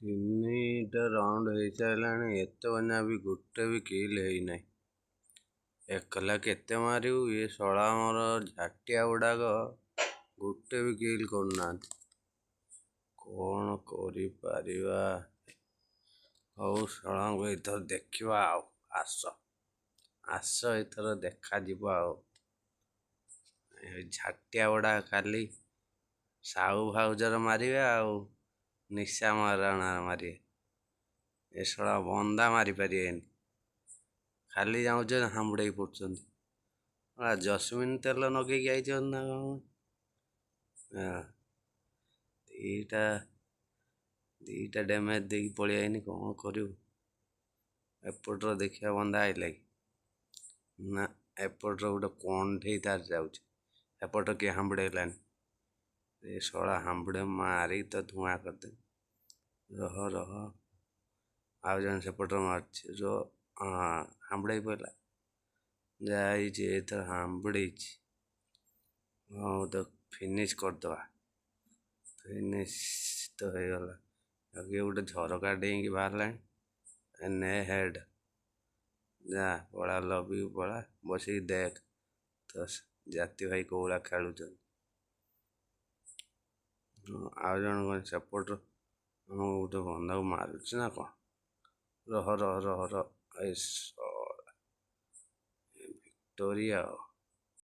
ତିନିଟା ରାଉଣ୍ଡ ହେଇସାରିଲାଣି, ଏତେ ବନା ବି ଗୋଟେ ବି କିଲ୍ ହେଇନାହିଁ। ଏକଲା କେତେ ମାରିବୁ? ଏ ଶଳା ମୋର ଝାଟିଆ ଗୁଡ଼ାକ ଗୋଟେ ବି କିଲ୍ କରୁନାହାନ୍ତି। କ'ଣ କରିପାରିବା? ହଉ, ଶଳାଙ୍କୁ ଏଇଥର ଦେଖିବା ଆଉ। ଆସ ଆସ, ଏଥର ଦେଖାଯିବ। ଆଉ ଏ ଝାଟିଆ ଗୁଡ଼ା ଖାଲି ସାଉ ଭାଉଜର ମାରିବେ ଆଉ ନିଶା ମହାରଣା ମାରିବେ। ଏ ଶଳା ବନ୍ଦା ମାରିପାରିବେନି, ଖାଲି ଯାଉଛନ୍ତି ହାମ୍ବୁଡ଼େଇ ପଡ଼ୁଛନ୍ତି। ଜସ୍ମିନ୍ ତେଲ ଲଗେଇକି ଆଇଛନ୍ତି ନା କ'ଣ? ଦିଟା ଦିଟା ଡ୍ୟାମେଜ୍ ଦେଇକି ପଳେଇ ଆଇନି, କ'ଣ କରିବୁ? ଏପଟର ଦେଖିବା, ବନ୍ଦା ଆଇଲା କି ନା। ଏପଟର ଗୋଟେ କଣ୍ଢେଇ ତାର ଯାଉଛି। ଏପଟ କିଏ ହାମ୍ବୁଡ଼େଇଲାନି। ଏ ଶଳା ହାମ୍ବୁଡ଼େ ମାରିକି ତ ଧୂଆଁ କରିଦେବି। ରହ ରହ, ଆଉ ଜଣେ ସେପଟରେ ମାରୁଛି। ର, ହଁ, ହାମ୍ବୁଡ଼େଇ ପଡ଼ିଲା। ଯାଇଛି, ଏଥର ହାମ୍ବୁଡ଼େଇଛି। ହଉ ତ, ଫିନିଶ୍ କରିଦେବା। ଫିନିଶ୍ ତ ହେଇଗଲା। ଆଉ କିଏ ଗୋଟେ ଝରକା ଡେଇଁକି ବାହାରିଲାଣି। ନେ ହେଡ଼୍, ଯା ପଳା, ଲବିକୁ ପଳା, ବସିକି ଦେଖ ତ ଜାତି ଭାଇ କୋଉ ଭଳିଆ ଖେଳୁଛନ୍ତି। ଆଉ ଜଣେ କ'ଣ ସେପଟରୁ ଆମ ଗୋଟେ ବନ୍ଦାକୁ ମାରୁଛି ନା କ'ଣ? ରହ ରହ ରହ ରହ, ଏ ଶଳା ଭିକ୍ଟୋରିଆ।